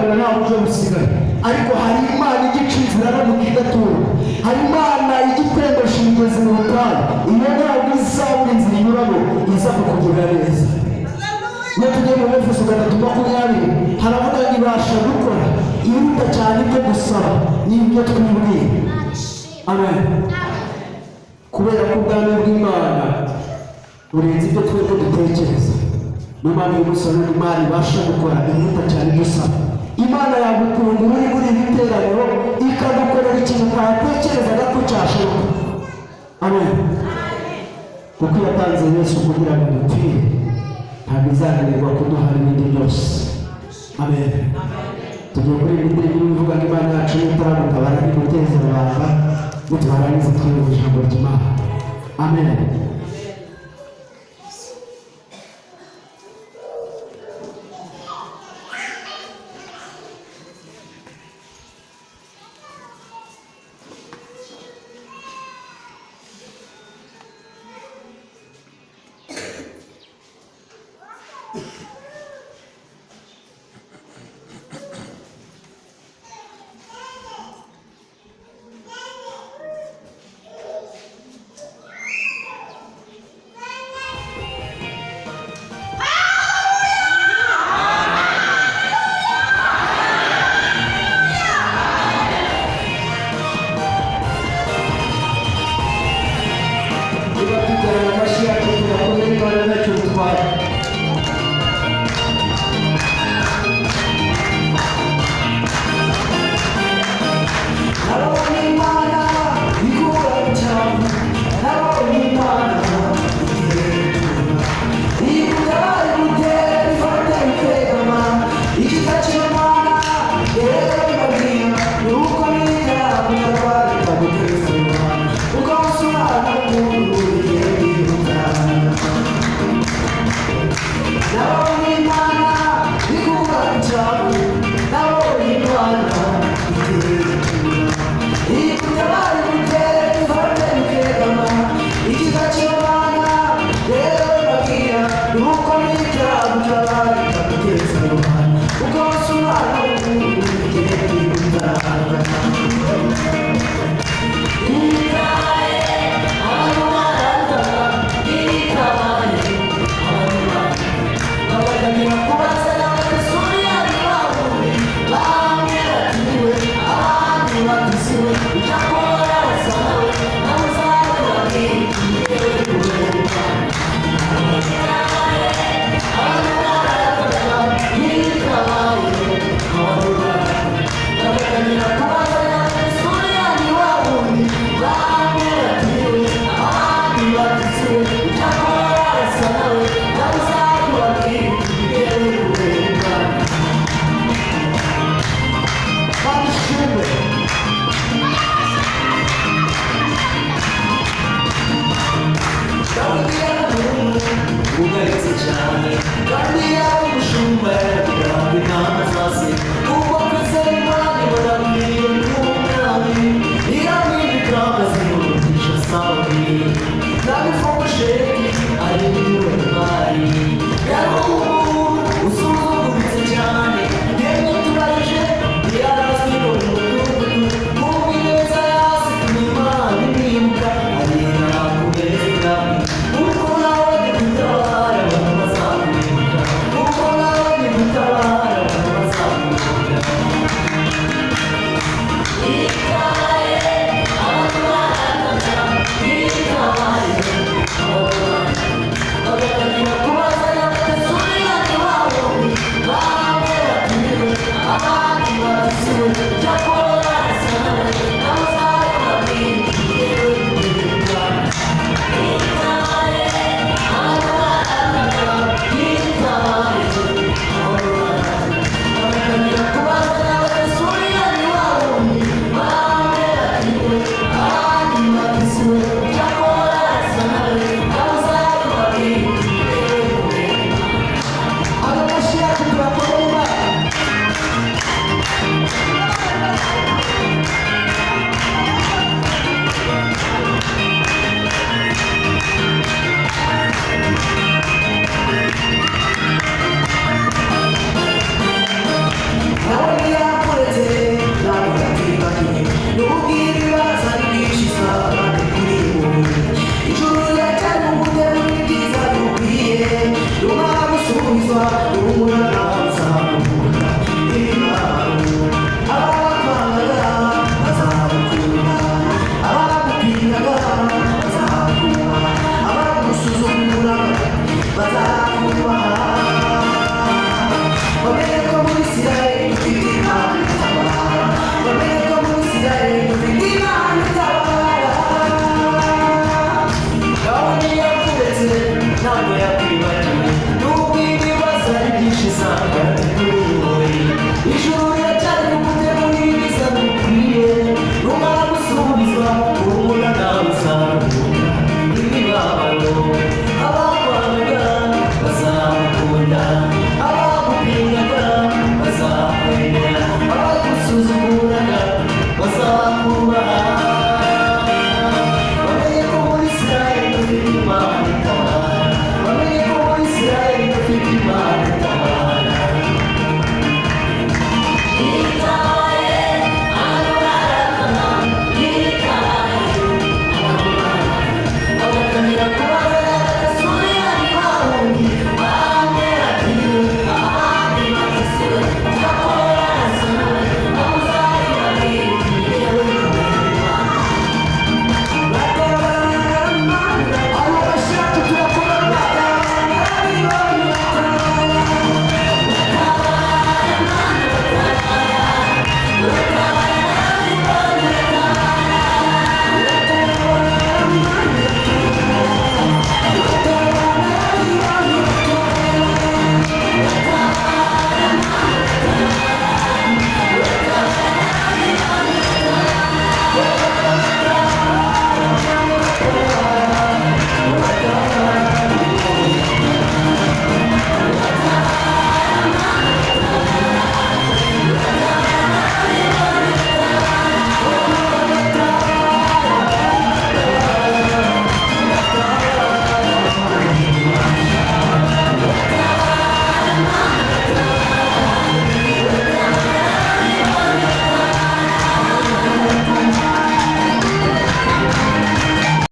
ukabona nta buryo busigaye. Ariko hari Imana igica inzira no mu kidatura, hari Imana igitembesha imigezi mu butayu. Iyo ntabwo izabura inzira inyuramo iza kukugirira neza. Iyo tugiye mu Efeso 3:20, haravuga ngo ibasha gukora ibiruta cyane ibyo gusaba n'ibyo twibwira. Amen. Kubera ko ubwami bw'Imana burenze ibyo twebwe dutekereza, niyo mpamvu uyu munsi wa none Imana ibasha gukora ibiruta cyane ibyo usaba. Imana yagutungura uri muri iri teraniro, ikagukorera ikintu utatekerezaga ko cyashoboka. Amen. Kuko yatanze Yesu kugira ngo dupfire, ntabwo izananirwa kuduha n'ibindi byose. Amen. Tugiye kuri iyi ndirimbo ivuga ngo Imana yacu nitaragutabara ntiguteze rubanda. Nitubarangiza twibuka ijambo ry'Imana. Amen.